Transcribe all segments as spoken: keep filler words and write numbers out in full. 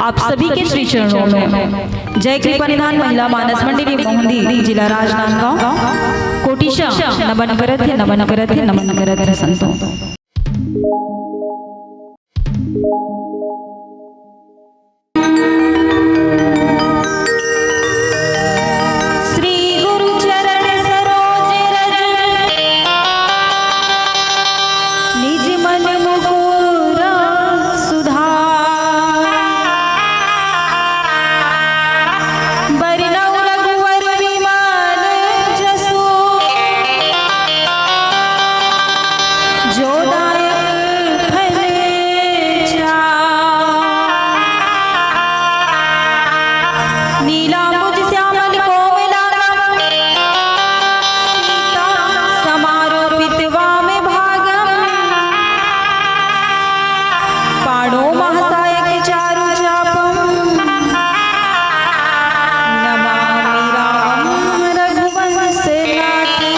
आप सभी के श्री चरणों में जय कृपा निधान महिला मानस मंडली मोहंदी, जिला राजनांदगांव, कोटिशा नमन करत हे, नमन करत हे, नमन करत हे संतों। श्री गुरु चरण सरोज रज, निज मन मुकुर सुधार। बरनउँ रघुवर विमल जसु, जो दायक फल चार। नीलांबुज श्यामल कोमलांगं, सीता समारोपित वाम भागं। पाणौ महासायक चारु चापं, नमामि रामं रघुवंश नाथं।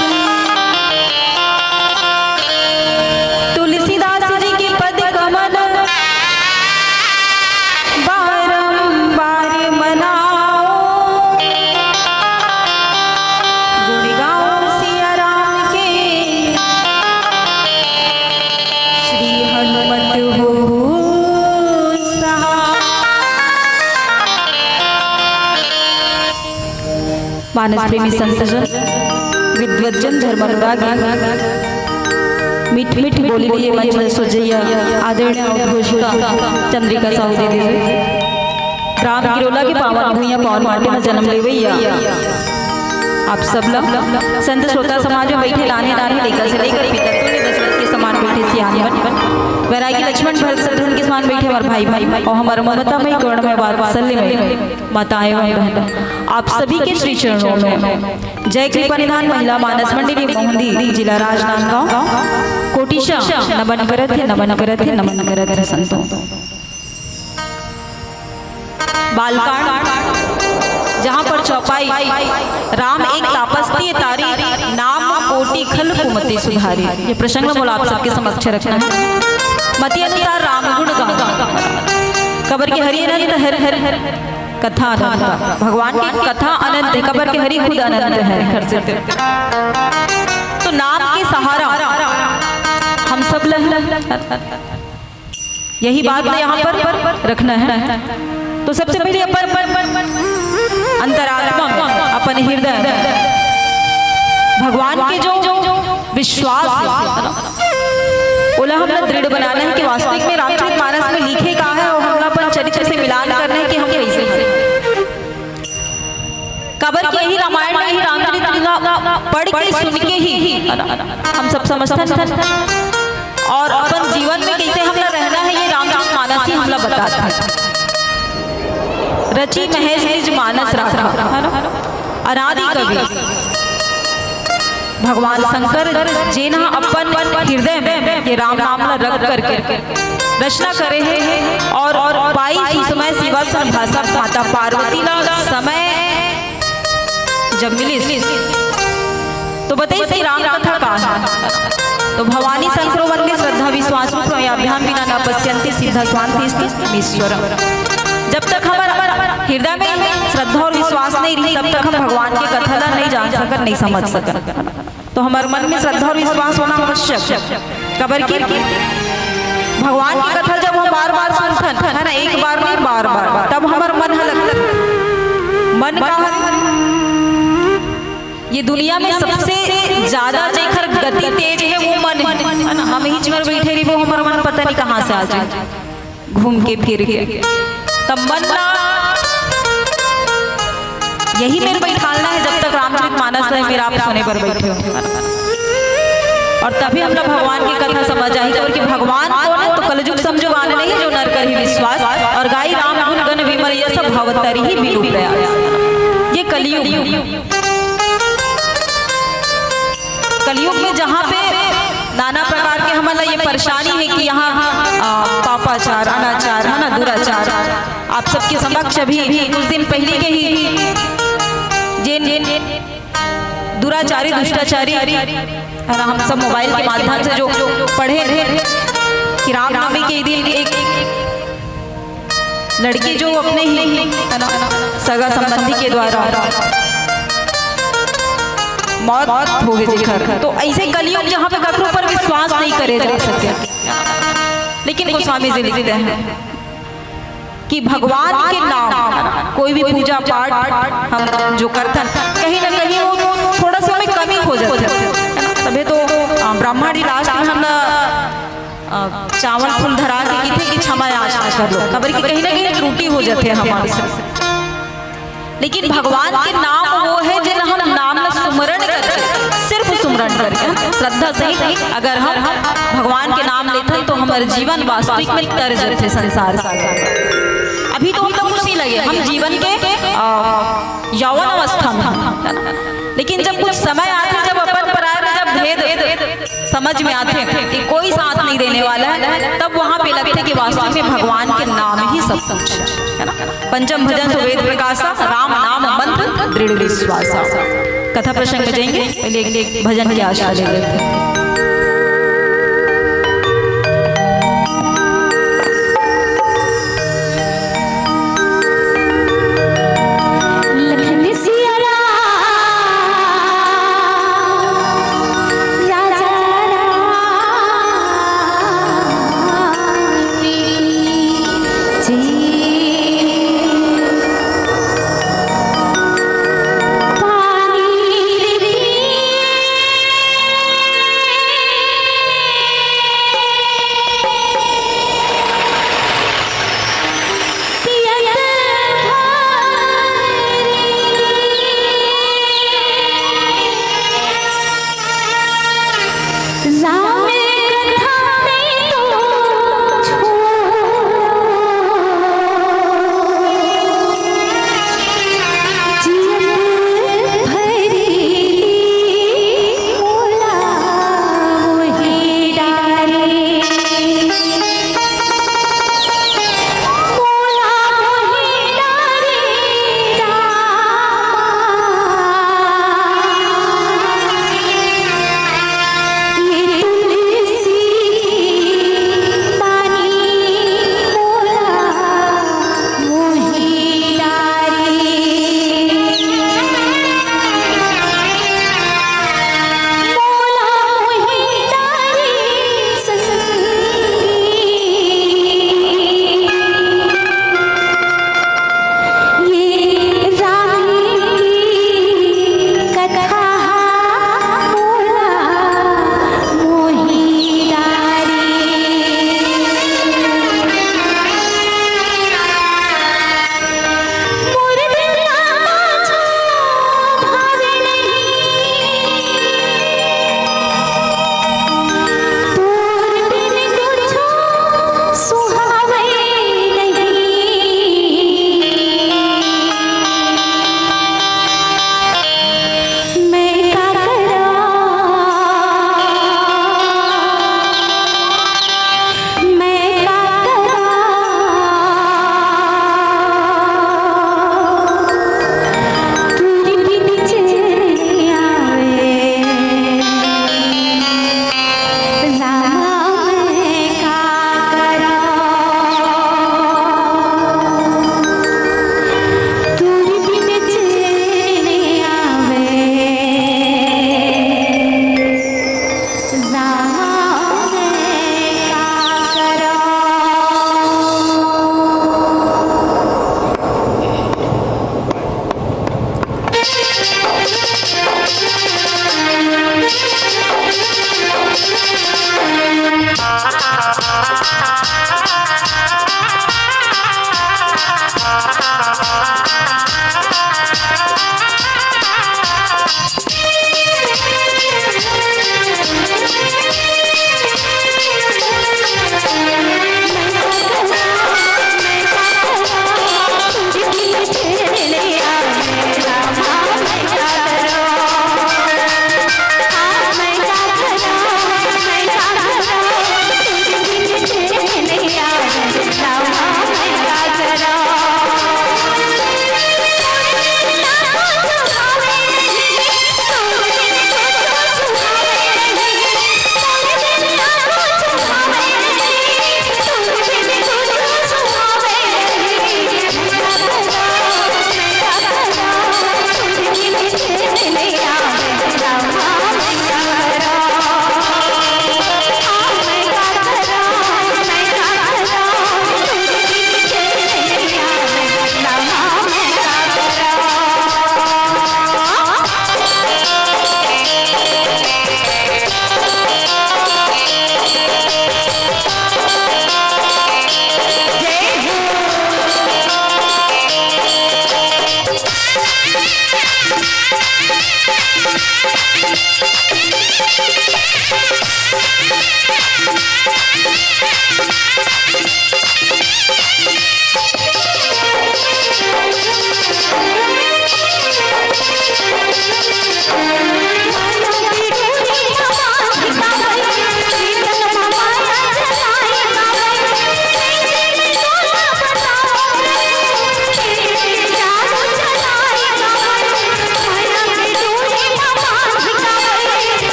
तुलसीदास जी के पद कमल बारंबार मनाओ, गुण गाओ सिया राम के, श्री हनुमत हो सहाय। मानस प्रेमी संतजन, विद्वज्जन, धर्म अनुरागी, मीठ मीठ बोली लिए मंच में सजैया आदरणीय उद्घोषिका चंद्रिका साहू दीदी जी, राम गिरोला के पावन भुइयां पावन माटी में जन्म लेवैया आप सब ला, संत श्रोता समाज में बैठे नाने नाने लइका से लेकर पिता तुल्य दशरथ के समान बैठे सियान बन, वैरागी लक्ष्मण भरत शत्रुघ्न के समान बैठे हमार भाई भाई और हमार ममता में करुणा में वात्सल्य में माताएं एवं बहनों, आप सभी के श्री चरणों में जय कृपा निधान महिला मानस मंडली मोहंदी, जिला राजनांदगांव, कोटिशा नमन करत हे, नमन करत हे, नमन करत हे संतों। बालकांड, जहां पर चौपाई, राम एक तापस तिय तारी, नाम कोटि खल कुमति सुधारी। ये प्रसंग मोला आप सबके समक्ष रखना हे। मति अनुसार राम गुण गाओ, कबर के हरि अनंत हर हर कथा अनंत, भगवान की कथा अनंत हे, कबर के हरि खुद अनंत हे। हर से तो नाम के सहारा हम सब ल, यही बात ल यहाँ पर रखना हे। तो सबसे पहले अपन अंतरात्मा में, अपन हृदय में भगवान के जो विश्वास हे, ओला हमला दृढ़ बनाना हे कि वास्तविक में रामचरित मानस में लिखे का हे और हमला अपन चरित्र से मिलान करना हे कि हम कैसे हैं। काबर कि यही रामायण में ही रामचरित ला पढ़ के, सुन के ही हम सब समझथन और अपन जीवन में कैसे हमला रहना हे, ये रामचरित मानस ही हमला बताथे। रचि महेश निज मानस राखा, है ना? अनादि कवि भगवान शंकर जेन ह अपन हृदय में ये राम नाम ला रख करके रचना करे हे और, और पाई सुसमय सीवत सन भाषा माता पार्वती ला समय जब मिलिस तो बताइस कि राम कथा का हे। तो भवानी शंकरो वंदे श्रद्धा विश्वास रूप प्रयाभ्याम विना न पश्यंती सिद्धा स्वांति मीश्वरम। जब तक हमार हृदय में श्रद्धा और विश्वास नहीं रही, तब तक हम भगवान के कथा ला नहीं जान सकन, नहीं समझ सकन। तो हमार मन में श्रद्धा और विश्वास होना आवश्यक हे। काबर कि भगवान की कथा जब हम बार-बार सुनथन, है ना, एक बार नहीं, बार-बार, तब हमार मन ह लगथे। मन का हे? ये दुनिया में सबसे ज्यादा जेकर गति तेज हे, वो मन हे, है ना? हम ही चमर बैठे रही, वो हमार मन पता नहीं कहाँ से आ जाए। घूम के फिर के तब मन ला यही मेर बैठालना हे, जब तक रामचरित मानस ला मेर आप सुने बर बैठे हो। और तभी हमला भगवान की कथा समझ आही, काबर कि भगवान कोन हे? तो कलजुग समझो आन नहीं, जो नर करही विश्वास। और गाई राम गुण गण विमल यश, भव तरिहि बिनु प्रयास। ये कलयुग हे। कलयुग में जहाँ पे नाना प्रकार के हमन ला ये परेशानी हे कि यहाँ, आ, पापाचार, अनाचार, है ना, दुराचार, आप सबके समक्ष अभी कुछ दिन पहले के ही जेन दुराचारी, दुष्टाचारी, है ना, हम सब मोबाइल के माध्यम से जो पढ़े कि रामनवमी के दिन एक लड़की जो अपने ही, है ना, सगा संबंधी के द्वारा मौत हो गई जेकर, तो ऐसे कलयुग जहाँ पे ककरो पर विश्वास नहीं करे जा सके। लेकिन गोस्वामी जी लिखते हैं कि भगवान के नाम, कोई भी पूजा पाठ हम जो करथन, कहीं ना कहीं वो थोड़ा सा में कमी हो जाथे। तभे तो, अ, ब्राह्मण जी लास्ट में हम, अ, चावल फूल धरा के कहिथे कि क्षमा याचना कर लो, काबर कि कहीं ना कहीं त्रुटि हो जाथे हमारे से। लेकिन भगवान के नाम वो है, जेन हम नाम ला सुमरण करके, सिर्फ सुमरण करके, हम श्रद्धा सहित अगर हम भगवान के नाम लेथन, तो हमर जीवन वास्तविक में तर जाथे संसार से। अभी तो हम लोग कुछ नहीं लगे, हम जीवन के, अ, यौवन अवस्था में हन, है ना? लेकिन जब कुछ समय आथे, जब अपन पराय में जब भेद समझ में आथे कि कोई साथ नहीं देने वाला है, तब वहां पे लगथे कि वास्तव में भगवान के नाम ही सब कुछ है, है ना? पंचम भजन सुवेद प्रकाशा, राम नाम मंत्र दृढ़ विश्वासा। कथा प्रसंग में जाएंगे, पहले एक, एक भजन की आशा ले लेते हैं। लखन सिया राम, राजा राम की जय। पानी रे पियत राम कथा में तो छोड़ो, जियत भरी मोला मोहि डारे। मोला मोहि डारे रामा। ये तुलसी पानी मोला मोहि डारे। मोला मोहि डारे संगी। ये राम की कथा मोला मोहि डारे। मोर दिल ला भावे नहीं, तोर बिन कुछो सुहावे नहीं। मैं का करा, मैं का करा, तोर बिन चैन आवे। रामा मैं का करा, तोर बिन चैन आवे। रामा मैं का करा।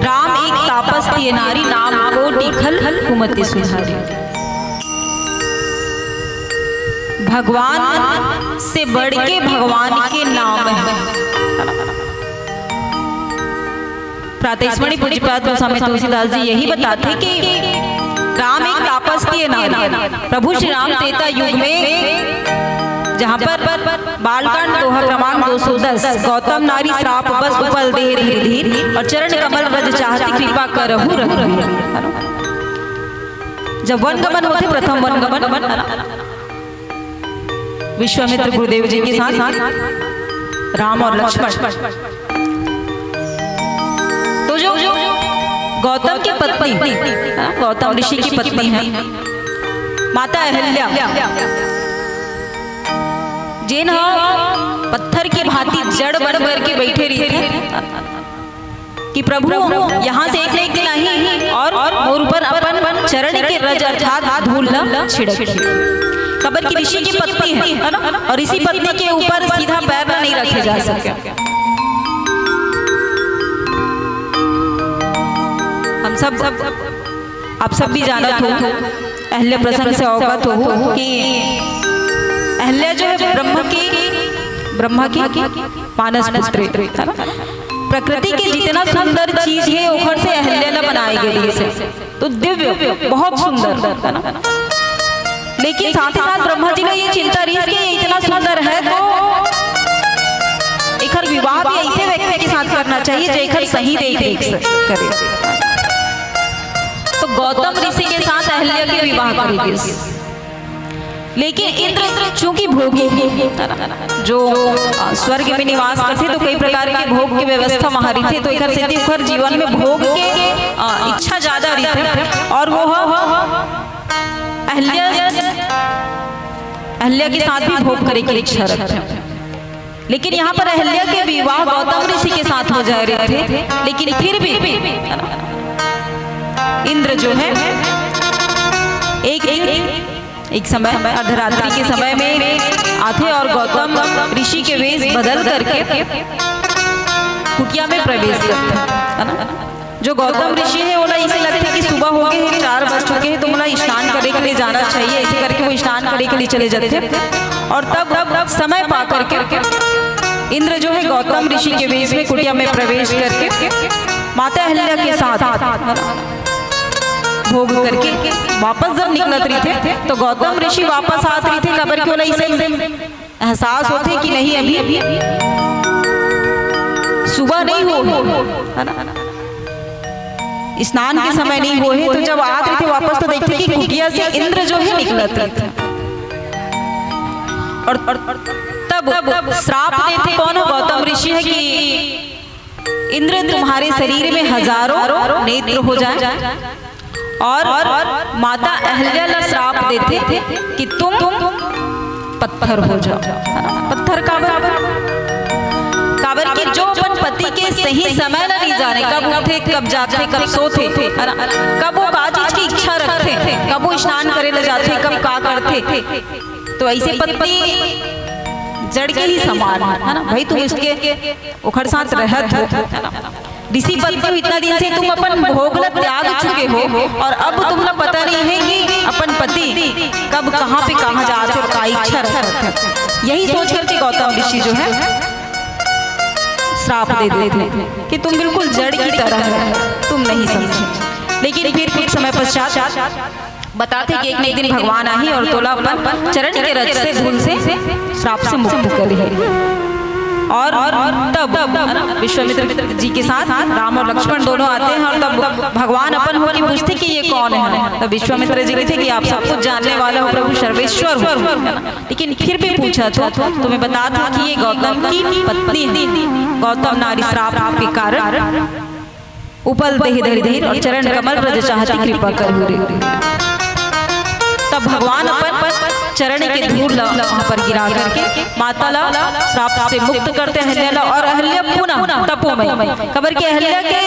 राम एक तापस तिय नारी, नाम कोटि खल कुमति सुधारी। भगवान से बढ़ के भगवान के नाम है। प्रातस्मरणीय पूज्यपाद गोस्वामी तुलसीदास जी यही बताते कि राम एक तापस तिय नारी। प्रभु श्री राम त्रेता युग में जहाँ पर बालकांड दोहा क्रमांक दो सौ दस, गौतम नारी श्राप बस उपल देह धीर धीर, और चरण कमल रज चाहती कृपा करहु रघुवीर। जब वन गमन होथे, प्रथम वन गमन, विश्वामित्र गुरुदेव जी के साथ राम और लक्ष्मण। तो जो गौतम की पत्नी, हाँ, गौतम ऋषि की पत्नी है माता अहल्या, जेन ह पत्थर की भांति जड़ बन करके बैठे रहिथे कि प्रभु, यहाँ से एक न एक दिन आही और मोर ऊपर अपन चरण के रज अर्थात धूल ल छिड़क। काबर कि ऋषि की पत्नी है, है ना? और ऋषि पत्नी के ऊपर सीधा पैर ल नहीं रखे जा सकता। हम सब, आप सब भी जानत हो, अहल्या प्रसंग से अवगत हो कि अहल्या जो है ब्रह्म की, ब्रह्मा की मानस पुत्री, है ना? प्रकृति के जितना सुंदर चीज हे, ओखर से अहल्या ला बनाए गे रिहिस हे। तो दिव्य, बहुत सुंदर, है ना? लेकिन साथ ही साथ ब्रह्मा जी ला ये चिंता रिहिस कि ये इतना सुंदर है, तो एखर विवाह भी ऐसे व्यक्ति के साथ करना चाहिए, जेखर सही देख रेख से करे। तो गौतम ऋषि के साथ अहल्या के विवाह करे गिस। लेकिन इंद्र चूंकि भोगी हे, जो, अ, स्वर्ग में निवास करथे, तो कई प्रकार के भोग के व्यवस्था वहां रहिथे, तो एखर सेती ओखर जीवन में भोग के, अ, इच्छा ज्यादा रहिथे और वो ह-, अहल्या, अहल्या के साथ भी भोग करे के इच्छा रखथे। लेकिन यहाँ पर अहल्या के विवाह गौतम ऋषि के साथ हो जाए रहिथे, लेकिन फिर भी इंद्र जो है, एक, एक, एक समय, अर्धरात्रि के समय में आथे और गौतम ऋषि के वेश बदल करके कुटिया में प्रवेश करथे, है ना? जो गौतम ऋषि हे, ओला ऐसे लगथे कि सुबह हो गए हे, चार बज चुके हैं, तो मोला स्नान करे के लिए जाना चाहिए। ऐसे करके वो स्नान करे के लिए चले जाथे और तब समय पा करके इंद्र जो है, गौतम ऋषि के वेश में कुटिया में प्रवेश करके माता अहल्या के साथ भोग करके वापस जब निकलत रहिथे, तो गौतम ऋषि वापस आत रहिथे, काबर कि ओला ऐसे एहसास होथे कि नहीं, अभी सुबह नहीं हो हे, है ना? स्नान के समय नहीं हो हे, तो जब आत रहिथे वापस, तो देखथे कि कुटिया से इंद्र जो है निकलत रहिथे। और तब श्राप देथे कौन? गौतम ऋषि हे कि इंद्र, तुम्हारे शरीर में हजारों नेत्र हो जाए और माता अहल्या ला श्राप देथे कि तुम पत्थर हो जाओ। पत्थर काबर? काबर कि जो अपन पति के सही समय ला नहीं जाने, कब उठथे, कब जाथे, कब सोथे, है ना? कब वो का चीज की इच्छा रखथे, कब वो स्नान करे ला जाथे, कब का करथे, तो ऐसे पत्नी जड़ के ही समान है, है ना भाई? तुम इसके ओखर साथ रहत हो, है ना? ऋषि पत्नी हो, इतना दिन से तुम अपन भोग ला त्याग चुके हो और अब तुमला पता नहीं है कि अपन पति कब कहाँ पे कहाँ जात हे और का इच्छा रखत हे। यही सोच करके गौतम ऋषि जो है श्राप दे देथे कि तुम बिल्कुल जड़ की तरह हो, तुम नहीं समझे। लेकिन फिर कुछ समय पश्चात बताथे कि एक न एक दिन भगवान आही और तोला अपन चरण के रज से, धूल से, श्राप से मुक्त करही। और तब, है ना, विश्वामित्र जी के साथ राम और लक्ष्मण दोनों आते हैं और तब भगवान अपन होके पूछथे कि ये कौन है। तब विश्वामित्र जी कहिथे कि आप सब कुछ जानने वाला हो, प्रभु सर्वेश्वर हो, है ना? लेकिन फिर भी पूछत हों तो मैं बता दूं कि ये गौतम की पत्नी है। गौतम नारी श्राप के कारण उपल देह धरि धीर और चरण कमल रज चाहती कृपा करहु रे। तब भगवान अपन चरण के धूल ला वहां पर गिरा करके माता ला श्राप से मुक्त करथे, अहल्या ला, और अहल्या पुनः तपोमय, काबर कि अहल्या के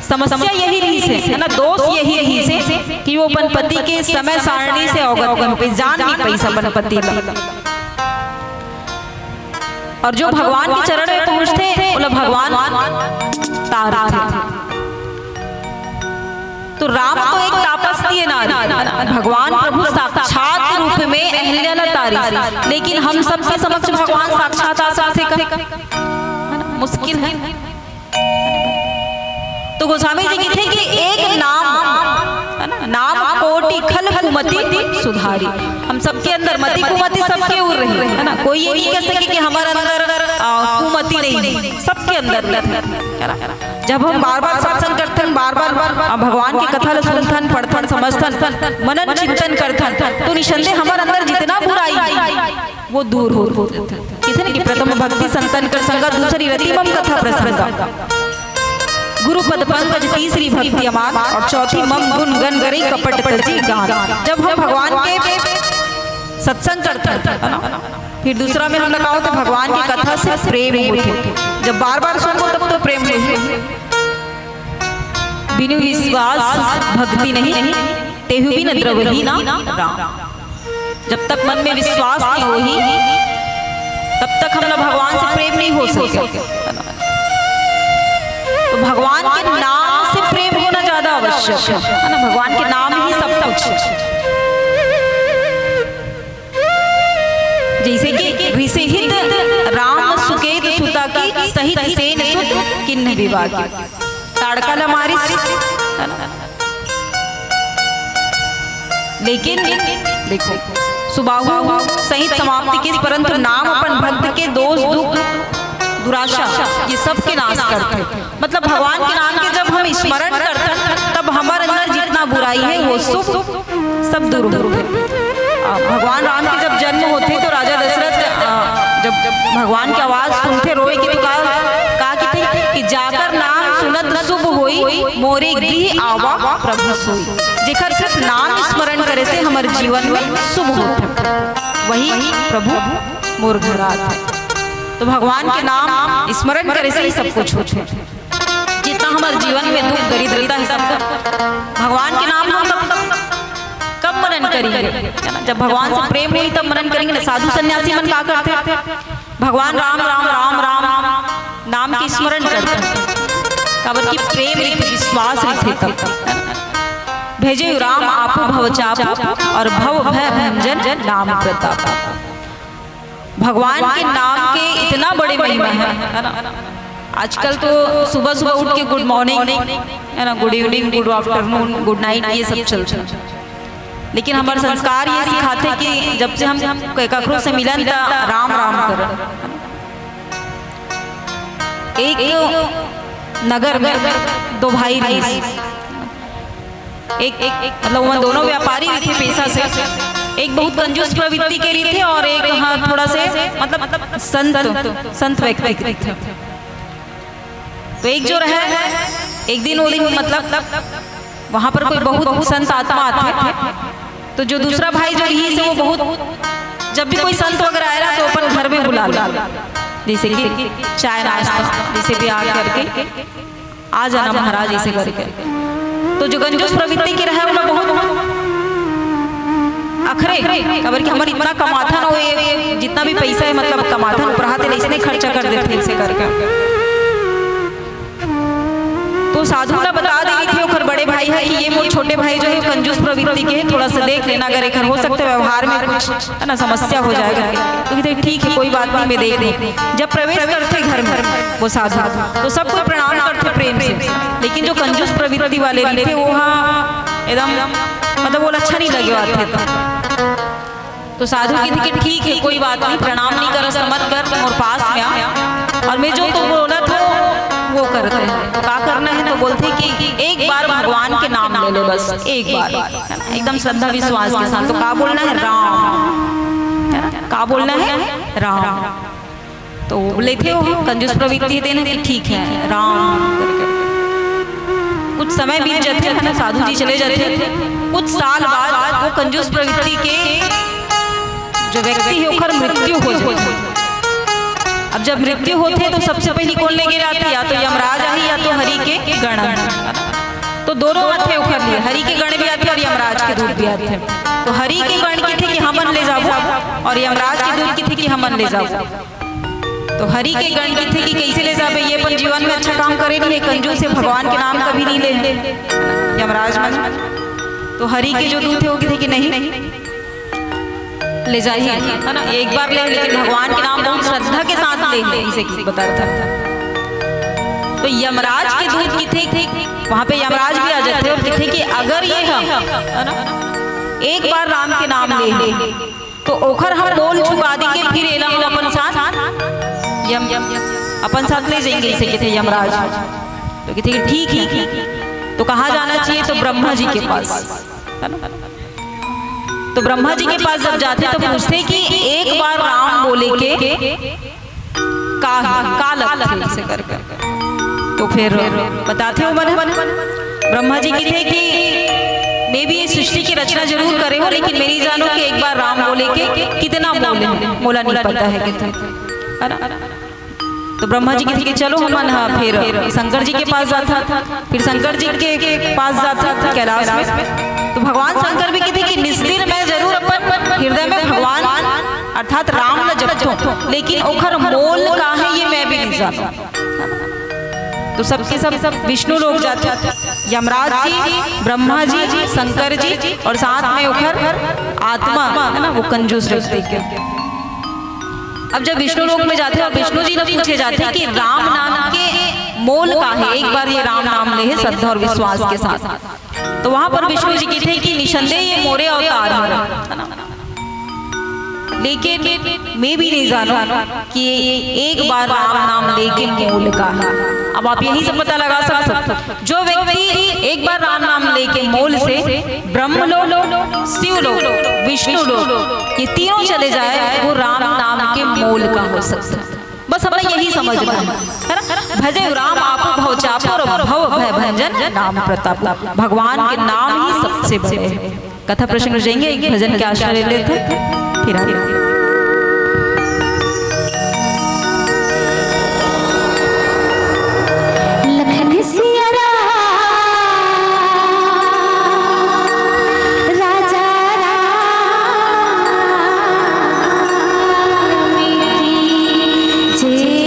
समस्या यही रहिस हे, है ना, दोष यही रहिस हे कि वो अपन पति के समय सारणी से अवगत नहीं हो पाइस, जान नहीं पाइस अपन पति ला। और जो भगवान के चरण में पहुंचथे, ओला भगवान तारथे। तो राम तो एक तापसीय नारी, भगवान प्रभु साक्षात रूप में अहल्या ला तारिस, लेकिन हम सबके समक्ष भगवान साक्षात आ सकथे का? है ना? मुश्किल है। तो गोस्वामी जी कहिथे कि एक नाम, है ना, नाम कोटि खल कुमति सुधारी। हम सबके अंदर मति कुमति सबके उर रही, है ना, कोई ये नहीं कह सके कि हमारे अंदर, आ, कुमति नहीं है, सबके अंदर रही है, है ना। जब हम बार बार सत्संग करथन, बार बार, आ, भगवान की कथा ला सुनथन, पढ़थन, समझथन, मनन चिंतन करथन, तो निसंदेह हमारे अंदर जितना बुराई वो दूर हो, हो जाथे। कहिथे ना कि प्रथम भक्ति संतन कर संगा, दूसरी रति मम कथा प्रसंगा। गुरु पद पंकज तीसरी भक्ति अमात, और चौथी मम गुण गन गरई कपट तजी गान। जब हम भगवान के सत्संग करथन, है ना, फिर दूसरा में हमला का होथे, भगवान की कथा से प्रेम होथे। जब बार बार सुनबो तब तो प्रेम होही। बिनु विश्वास भक्ति नहीं, तेहु बिन द्रवही ना राम। जब तक मन में विश्वास नहीं होही, तब तक हमला भगवान से प्रेम नहीं हो सके। तो भगवान के नाम से प्रेम होना ज्यादा आवश्यक है, है ना? भगवान के नाम ही सब कुछ है। जैसे कि ऋषिहित राम सुके सहित सेन सुत किन्ह विभागी। ताड़का ल मारिस, है ना? लेकिन देखो, सुबाहु सहित समाप्ति किस, परंतु नाम अपन भक्त के दोष दुख दुराशा ये सब के नाश करथे। मतलब भगवान के नाम के जब हम स्मरण करथन, तब हमर अंदर जितना बुराई है वो सब, सब दूर होथे। आ, भगवान राम के जब जन्म होथे तो राजा दशरथ, आ, जब, जब भगवान के आवाज सुनथे रोए के, तो का, का किथे कि जाकर नाम सुनत शुभ होई, मोरे गृह आवा प्रभु सोई। जेकर सिर्फ नाम स्मरण करे से हमर जीवन में शुभ होथे, वही प्रभु मोर घर आथे। तो भगवान के नाम स्मरण करे से ही सब कुछ होथे। जितना हमर जीवन में दुख दरिद्रता है, सब भगवान के नाम हम कब, कब मनन करेंगे, है ना? जब भगवान से प्रेम होई तब मनन करेंगे ना। साधु सन्यासी मन का करथे? भगवान राम, राम, राम, राम, राम नाम के स्मरण करथे। काबर कि प्रेम रहिथे, विश्वास रहिथे तब, है ना? भेजे राम आपु भव चापु और भव भय भंजन नाम प्रताप। भगवान के नाम के इतना बड़े महिमा है, है ना? आजकल तो सुबह सुबह उठ के गुड मॉर्निंग, है ना, गुड इवनिंग, गुड आफ्टरनून, गुड नाइट, ये सब चलथे। लेकिन हमर संस्कार ये सिखाथे कि जब से हम क-, ककरो से मिलन त राम राम करन। एक नगर में दो भाई रहिस। एक, एक, मतलब, वो दोनों व्यापारी रहिथे पेशा से। एक बहुत कंजूस प्रवृत्ति के रहिथे और एक, हाँ, थोड़ा से, मतलब, संत, संत व्यक्ति के रहिथे। तो एक जो रहे, एक दिन, वो दिन, मतलब, वहां पर कोई बहुत संत आत्मा आथे, तो जो दूसरा भाई जो रहिस हे, वो बहुत, जब भी कोई संत वगैरह आए ना, तो अपन घर में बुला ले, जैसे कि चाय नाश्ता, जैसे भी आ करके, आ जाना महाराज, ऐसे करके। तो जो कंजूस प्रवृत्ति के रहे, ओला बहुत अखरे, काबर कि हमर इतना कमाथन, वो ये जितना भी पैसा है, मतलब, कमाथन, उपराहा तेला इसने खर्चा कर देथे, ऐसे करके। तो साधु ला बता दे रहिथे ओकर बड़े भाई हे कि ये मोर छोटे भाई जो है, कंजूस प्रवृत्ति के है, थोड़ा सा देख लेना, अगर एकर हो सकता है व्यवहार में कुछ, है ना, समस्या हो जाए करके। तो कहिथे, "ठीक है, कोई बात नहीं, मैं देख लूँ।" जब प्रवेश करथे घर में वो साधु, तो सब कोई प्रणाम करथे प्रेम से, लेकिन जो कंजूस प्रवृत्ति वाले रहिथे, वो, हाँ, एकदम, मतलब, वो अच्छा नहीं लगे आथे तो। तो साधु कहिथे कि ठीक है, कोई बात नहीं, प्रणाम नहीं करस त मत कर, मोर पास में आ, और मैं जो तो बोलत हूँ वो करते हैं। तो का करना है? तो बोलथे कि एक बार भगवान के नाम ले ले, बस एक बार, है ना, एकदम श्रद्धा विश्वास के साथ। तो का बोलना है? राम, है ना? का बोलना है? राम। तो वो लेथे, वो कंजूस प्रवृत्ति देना कि ठीक है, राम करके। कुछ समय बीत जाथे, है ना, साधु जी चले जाथे। कुछ साल बाद वो कंजूस प्रवृत्ति के जो व्यक्ति है, ओकर मृत्यु हो जाथे। अब जब मृत्यु होथे, तो सबसे पहले कौन लेगे आथे? या तो यमराज आही, या तो हरि के गण आही। तो दोनों आथे ओकर लिए, हरि के गण भी आथे और यमराज के दूत भी आथे। तो हरि के गण कहिथे कि हमन ले जाबो, और यमराज के दूत कहिथे कि हमन ले जाबो। तो हरि के गण कहिथे कि कैसे ले जाबे, ये अपन जीवन में अच्छा काम करे नहीं है, कंजूस है, भगवान के नाम कभी नहीं ले है, यमराज मन। तो हरि के जो दूत है, वो कहिथे कि नहीं, ले जाही, है ना, ये एक बार ले, लेकिन भगवान के नाम बहुत श्रद्धा के साथ ले है, इसे की बताता। तो यमराज के दूत कहिथे, वहां पे यमराज भी आ जाथे और कहिथे कि अगर ये हम, है ना, एक बार राम के नाम ले ले, तो ओखर हम मोल चुका देंगे, फिर एला हम अपन साथ, यम, अपन साथ ले जाएंगे, इसे कहिथे यमराज। तो कहिथे कि ठीक है। तो कहाँ जाना चाहिए? तो ब्रह्मा जी के पास, है ना? तो ब्रह्मा जी के पास जब जाथे, तो पूछथे कि एक बार राम बोले के का, का लगथे, ऐसे करके। तो फिर बताथे ओमन, ब्रह्मा जी कहिथे कि मैं भी ये सृष्टि की रचना जरूर करे हूँ, लेकिन मैं नहीं जानूँ कि एक बार राम बोले के कितना मोल है, मोला नहीं पता है, कहिथे, है ना? तो ब्रह्मा जी कहिथे कि चलो, हमन ह फिर शंकर जी के पास जाथन। फिर शंकर जी के पास जाथन कैलाश में। तो भगवान शंकर भी कहिथे कि निस्दिन मैं जरूर अपन हृदय में भगवान अर्थात राम ल जपथों, लेकिन ओखर मोल का है, ये मैं भी नहीं जानूं। तो सबके सब विष्णु लोग जाथे, यमराज जी, ब्रह्मा जी, शंकर जी और साथ में ओखर आत्मा, है ना, वो कंजूस व्यक्ति के। अब जब विष्णु लोक में जाथे अउ विष्णु जी ला पूछे जाथे कि राम नाम के मोल का हे, एक बार ये राम नाम ले हे श्रद्धा अउ विश्वास के साथ, तो वहां पर विष्णु जी कहिथे कि निसंदेह ये मोरे अवतार हे, है ना? लेकिन मैं भी नहीं जानूं कि एक बार राम नाम लेके मोल का हे। अब आप यहीं से पता लगा सकते हो, जो व्यक्ति एक बार राम नाम लेके मोल से ब्रह्म लोक, शिव लोक, विष्णु लोक, ये तीनों चले जाए, वो राम नाम के मोल का हो सकता है। बस हमें यही समझना है, है ना? भजे राम आपको भव चापो और भव भय भंजन नाम प्रताप। भगवान के नाम ही सबसे बड़े हैं। कथा प्रसंग में जाएंगे, एक भजन के आश्रय लेते हैं, फिर आगे। लखन सिया राम, राजा राम की जय।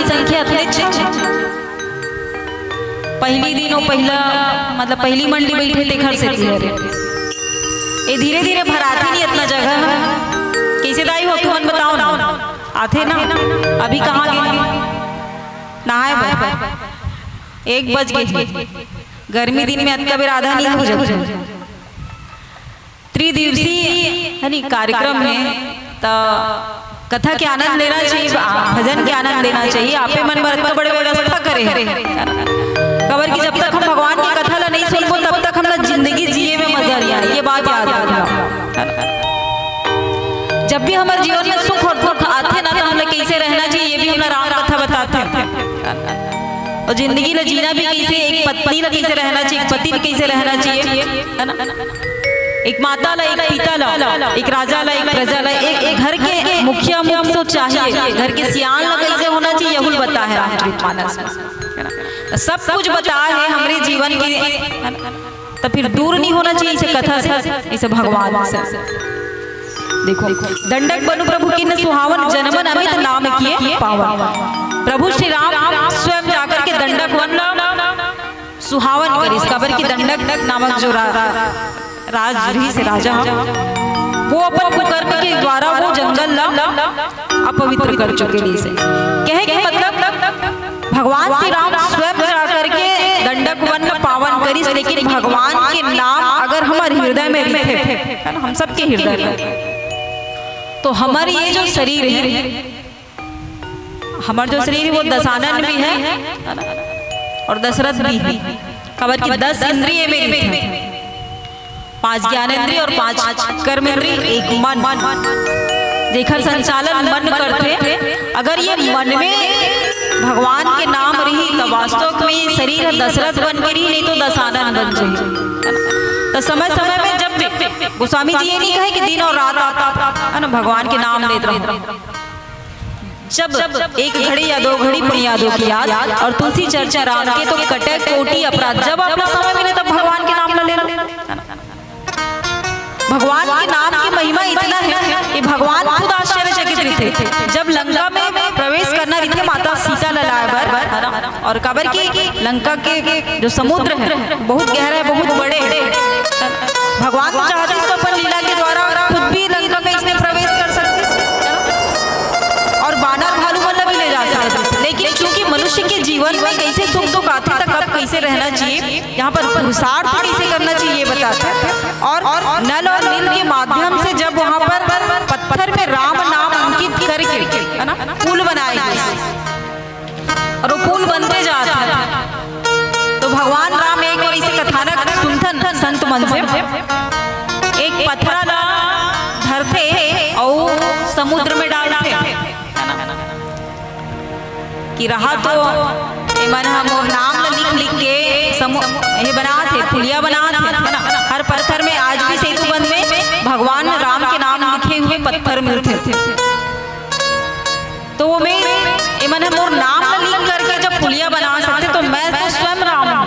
संख्या अतनेच हे। पहिली दिन ओ पहिला, मतलब, पहिली मंडी बइठे तेखर सेती हरे। ए धीरे-धीरे भराथे नहीं अतना जगह। कइसे दाई हो, तुमन बताओ ना। आथे ना, अभी कहाँ गे? नहाए बर। एक बज गे। गर्मी दिन में अतका बेर आधा नींद हो जाथे। त्रिदिवसीय, है नी, कार्यक्रम में त कथा के आनंद लेना चाहिए, भजन के आनंद लेना चाहिए। आपे मन बर अतका बड़े व्यवस्था करे हे, काबर कि जब तक हम भगवान के कथा ला नहीं सुनबो, तब तक हमला जिंदगी जिए में मजा नहीं आए। ये बात याद रखना। जब भी हमर जीवन में सुख और दुख आथे ना, तो हमला कइसे रहना चाहिए, ये भी हमला राम कथा बताथे। और जिंदगी ला जीना भी कइसे, एक पत्नी ला कइसे रहना चाहिए, एक पति ला कइसे रहना चाहिए, है ना? एक माता ला, एक पिता ला, एक राजा ला, एक प्रजा ला, एक, एक घर के मुखिया मुख तो चाहिए, घर के सियान ला कइसे होना चाहिए, यहू ल बताए हे रामचरित मानस में, है ना? सब कुछ बताए हे हमरे जीवन के, है ना? तो फिर दूर नहीं होना चाहिए इसे कथा से, इसे भगवान से। देखो, दंडक बनु प्रभु कीन्ह सुहावन, जन मन अमित नाम किए पावन। प्रभु श्री राम स्वयं जाकर के दंडक वन ला सुहावन करिस, काबर कि दंडक नामक जो रा-, राज रहिस हे, राजा ह, वो अपन कुकर्म के द्वारा वो जंगल ला अपवित्र कर चुके रहिस हे। कहे के मतलब, भगवान श्री राम स्वयं जा करके दंडक वन पावन करिस, लेकिन भगवान के नाम अगर हमर हृदय में रहिथे, है ना, हम सबके हृदय में, तो हमर ये जो शरीर हे, हमर जो शरीर हे, वो दसानन भी हे, है ना, और दशरथ भी हे, काबर कि दस इंद्रिय में रहिथे। पांच ज्ञानेंद्रिय और पांच कर्मेंद्रिय, एक मन, जेकर संचालन मन करथे। अगर ये मन में भगवान के नाम रही, तो वास्तव में ये शरीर ह दशरथ बन के रही, नहीं तो दसानन बन जाही। तो समय समय में जब भी, गोस्वामी जी ये नहीं कहे कि दिन और रात आप, आप, है ना, भगवान के नाम लेत रहो। जब एक घड़ी या दो घड़ी पुन यादों की याद और तुलसी चर्चा राम के, तो कटे कोटि अपराध। जब आपला समय मिले, तब भगवान के नाम ला ले लो। भगवान के नाम की महिमा इतना हे कि भगवान खुद आश्चर्यचकित रहिथे। जब लंका में प्रवेश करना रहिथे माता सीता ला लाए बर, और काबर कि लंका के जो समुद्र हे, बहुत गहरा हे, बहुत बड़े हे। भगवान तो चाहथे तो अपन लीला के द्वारा खुद भी लंका में इसने प्रवेश कर सकथे, है ना? और बानर भालू मन ला भी ले जा सकथे। लेकिन चूंकि मनुष्य के जीवन में कइसे सुख दुख आथे, त कब कइसे रहना चाहिए, यहाँ पर पुरुषार्थ कइसे करना चाहिए, ये बताथे। और नल और नील के माध्यम से जब वहाँ पर पत्थर में राम नाम अंकित करके, है ना, पुल बनाए गए, और वो पुल बनते जात हे। तो भगवान राम एक बार इसे कथानक सुनथन संत मन से, एक पथरा ला धरथे अउ समुद्र में डालथे कि रहा तो एमन ह मोर नाम ला लिख लिख के समु-, ये बनाथे, पुलिया बनाथे, है ना? हर पत्थर में आज भी सेतु बंध में भगवान राम के नाम लिखे हुए पत्थर मिलथे। तो वो में एमन ह मोर नाम ला लिख करके जब पुलिया बना सकथे, तो मैं तो स्वयं राम हूँ।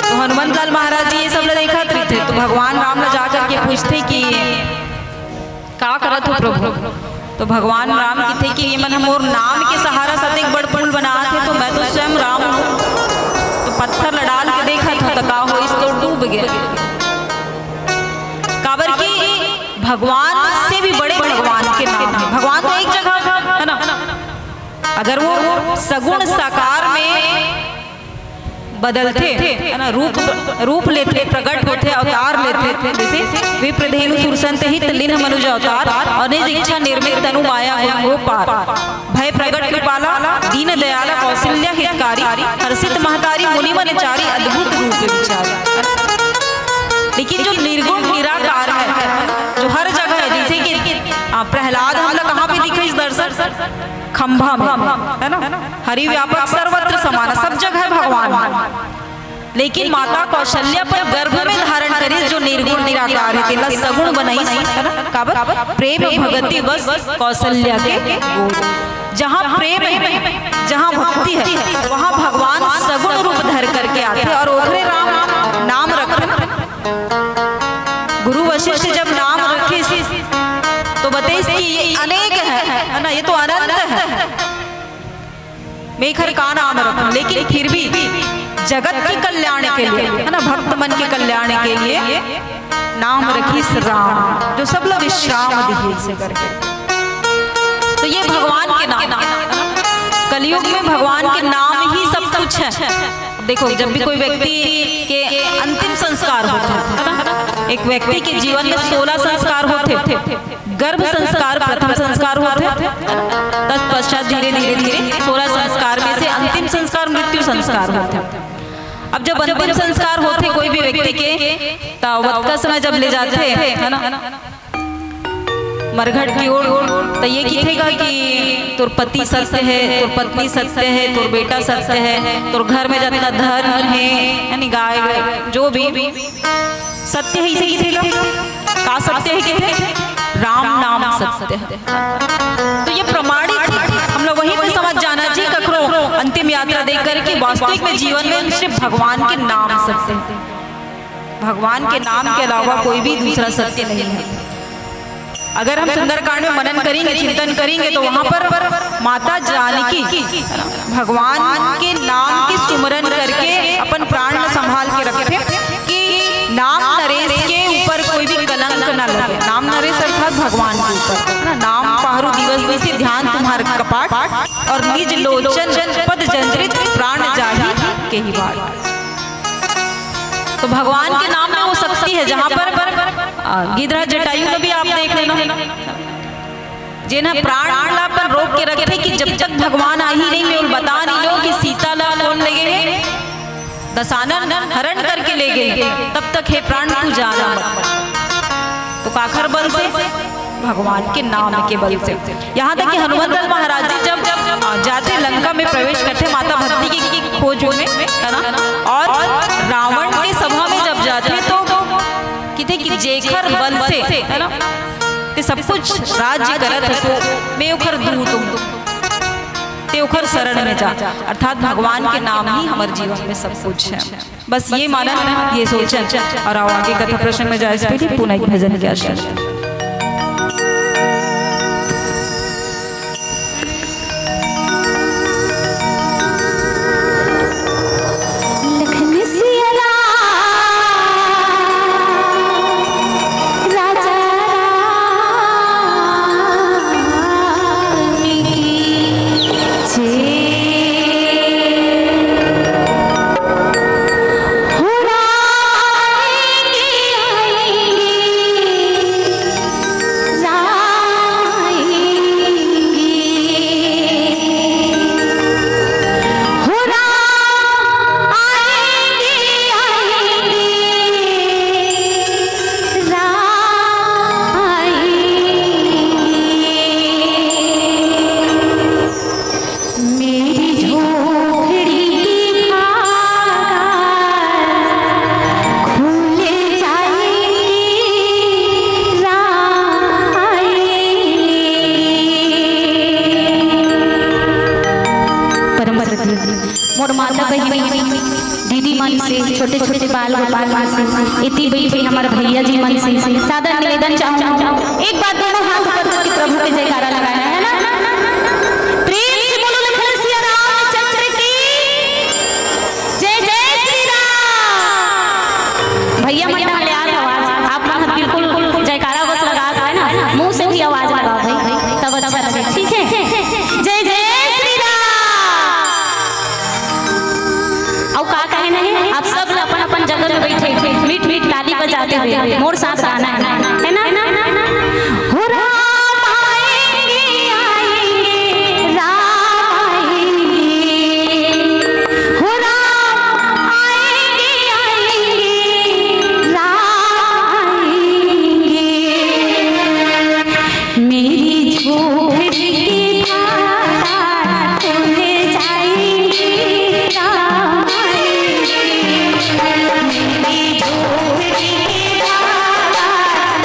तो हनुमंत लाल महाराज जी ये सब ला देखत रहिथे, तो भगवान राम ला जा करके पूछथे कि का करत हो प्रभु? तो भगवान राम कहिथे कि एमन ह मोर नाम के सहारा से अतेक बड़ पुल बनात हे, तो मैं तो स्वयं राम हूँ। तो पत्थर ला डाल के देखत हो, तो का होइस, तो डूब गे। काबर कि भगवान से भी बड़े भगवान के नाम हे। भगवान तो एक जगह हे ना, अगर वो सगुण साकार में बदलथे, है ना, रूप, रूप लेथे, प्रकट होथे, अवतार लेथे, जैसे विप्रधेनु सुरसंत हित लिन्ह मनुज अवतार, अनिज इच्छा निर्मित तनु माया गुण हो पार। भय प्रगट कृपाला दीन दयाला कौशल्या हितकारी, हर्षित महतारी मुनि मन चारी अद्भुत रूप विचारी। लेकिन जो निर्गुण निराकार हे, जो हर जगह हे, जैसे कि, आ, प्रहलाद हमला कहाँ पे दिखे इस दर्शन? खंभा में, है ना? हरि व्यापक सर्वत्र समान, सब जगह भगवान। लेकिन माता कौशल्या अपन गर्भ में धारण करिस जो निर्गुण निराकार हे, तेला सगुण बनाइस, है ना? काबर? प्रेम भगति बस कौशल्या के गुण। जहाँ प्रेम हे, जहाँ भक्ति हे, वहाँ भगवान सगुण रूप धर करके आथे और ओखरे राम नाम रखथे ना। गुरु वशिष्ठ जब नाम रखिस, तो बतइस कि ये अनेक हे, है ना, ये तो अनंत हे। मैं एखर का नाम रखूं, लेकिन फिर भी जगत के कल्याण के लिए, है ना, भक्त मन के कल्याण के लिए नाम रखिस राम, जो सब ला विश्राम दिहिस करके। तो ये भगवान के नाम, कलयुग में भगवान के नाम ही सब कुछ है। देखो, जब भी कोई व्यक्ति के अंतिम संस्कार होथे, है ना, एक व्यक्ति के जीवन में सोलह संस्कार होथे। गर्भ संस्कार प्रथम संस्कार होथे, तत्पश्चात धीरे, धीरे, धीरे सोलह संस्कार में से अंतिम संस्कार मृत्यु संस्कार होथे। अब जब अंतिम संस्कार होथे कोई भी व्यक्ति के, त ओतका समय जब ले जाथे, है ना, मरघट की ओर, त ये किथे गा कि तोर पति सत्य है, तोर पत्नी सत्य है, तोर बेटा सत्य है, तोर घर में जितना धन है, यानी गाय, जो भी सत्य है, इसे किथे गा? का सत्य है, किथे? राम नाम सत्य है। तो ये प्रमाणित, हम लोग वहीं पे समझ जाना जी, ककरो अंतिम यात्रा देख करके वास्तविक में जीवन में सिर्फ भगवान के नाम सत्य है। भगवान के नाम के अलावा कोई भी दूसरा सत्य नहीं है। अगर हम सुंदरकांड में मनन करेंगे, चिंतन करेंगे, तो वहां पर माता जानकी भगवान के नाम के सुमरन करके अपन प्राण ल संभाल के रखथे कि नाम नरेश के ऊपर कोई भी कलंक ना लगे। नाम नरेश अर्थात भगवान के ऊपर, है ना? नाम पाहरू दिवस बीसे, ध्यान तुम्हार कपाट, और निज लोचन पद जंत्रित, प्राण जाहि केहि बाट। तो भगवान के नाम में वो शक्ति है, जहां पर, आ, गिदरा जटायु में भी आप देख लेना, जेन ह प्राण ला अपन रोक के रखे कि जब तक भगवान आही नहीं, मैं ओला बता नहीं लो कि सीता ला कौन ले गे हे, दशानन हरण करके ले गे हे, तब तक हे प्राण तू जाना मत। तो काखर बल से? भगवान के नाम के बल से। यहाँ तक कि हनुमंत लाल महाराज जी जब, जब, आ, जाथे लंका में, प्रवेश करथे माता भक्ति की खोज में, है ना, और रावण के सभा में जब जाथे तो किथे कि जेखर बल से, है ना, ते सब कुछ राज्य करत हस, मैं ओखर दूत हूँ, ते ओखर शरण में जा। अर्थात भगवान के नाम ही हमर जीवन में सब कुछ है। बस ये मानन, ये सोचन, और आओ आगे कथा प्रसंग में जाए से पहले पुनः एक भजन के आश्रय। लखन सिया राम, राजा राम की जय। हो राम आएंगे, आएंगे, राम आएंगे। हो राम आएंगे, आएंगे, राम आएंगे। मेरी झोपड़ी की फाटक खुल जाएगी, राम आएंगे। परम श्रद्धेय मोर माता बहिनी, दीदी मन से, छोटे छोटे बाल गोपाल मन से, इति बैठे हमर भैया जी मन से सादर निवेदन चाहूँ, एक बार दोनों हाथ ऊपर करके प्रभु के जयकारा लगाना है ना। प्रेम से बोलो लखन सिया रामचंद्र की जय, जय श्री राम। भैया मन डाले आत आवाज, आप मन बिल्कुल जयकारा बस लगा है ना, मुंह से भी आवाज लगाओ भाई, तब अच्छा लगे, ठीक है। जय जय श्री राम। अउ का कहे नहीं, आप सब अपन अपन जगह में बैठे मीठ मीठ ताली बजाते हुए मोर साथ गाना है, है ना? हो राम आएंगे, आएंगे, राम आएंगे। हो राम आएंगे, आएंगे, राम आएंगे। मेरी झोपड़ी की फाटक खुल जाएंगी, राम आएंगे। मेरी झोपड़ी की फाटक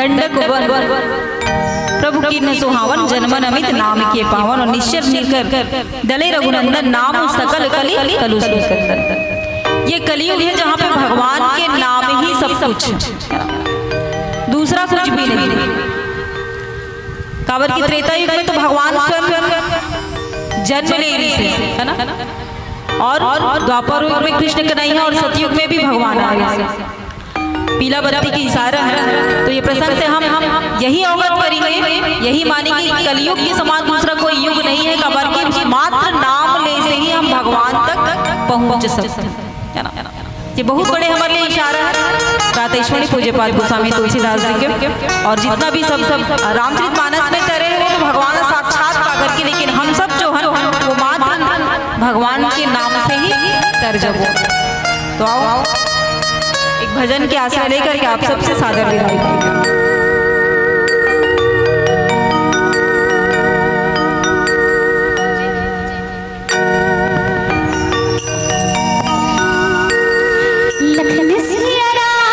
दंडक वन प्रभु कीन्ह सुहावन, जन मन अमित नाम के पावन। और निश्चर नीकर डले रघुनंदन, नाम सकल कली कलुष विकंदन। ये कलयुग है, जहाँ पे भगवान के नाम ही सब कुछ, दूसरा कुछ भी नहीं। काबर कि त्रेता युग में तो भगवान स्वयं जन्म ले रहिसे, है ना? और द्वापर युग में कृष्ण कन्हैया और सतयुग में भी भगवान आ रहिसे। पीला बत्ती के इशारा है। तो ये प्रसंग से हम, हम यही अवगत करेंगे, यही मानेंगे कि कलयुग के समान दूसरा कोई युग नहीं है, काबर कि मात्र नाम ले से ही हम भगवान तक पहुंच सकते हैं, है ना? ये बहुत बड़े हमारे लिए इशारा है रातेश्वरी पूज्यपाद गोस्वामी तुलसीदास जी के। और जितना भी सब, सब रामचरित मानस में तरे हैं, वो तो भगवान साक्षात पा करके, लेकिन हम सब जो है, वो मात्र भगवान के नाम से ही तर जबो। तो आओ, एक भजन के आश्रय लेकर के आप सबसे सादर विदाई देंगे। लखन सिया राम,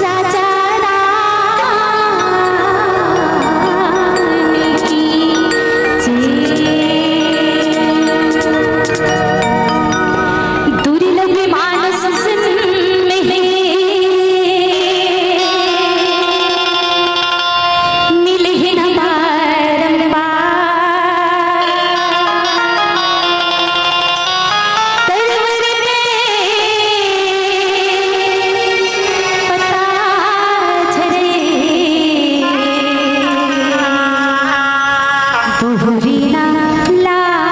राजा राम की जय। दुर्लभ मानस जन्म है, मिले न बारंबार। तरवर के पता झरे, बहुरी ना लागता।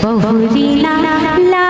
बहुरी ना लागेला।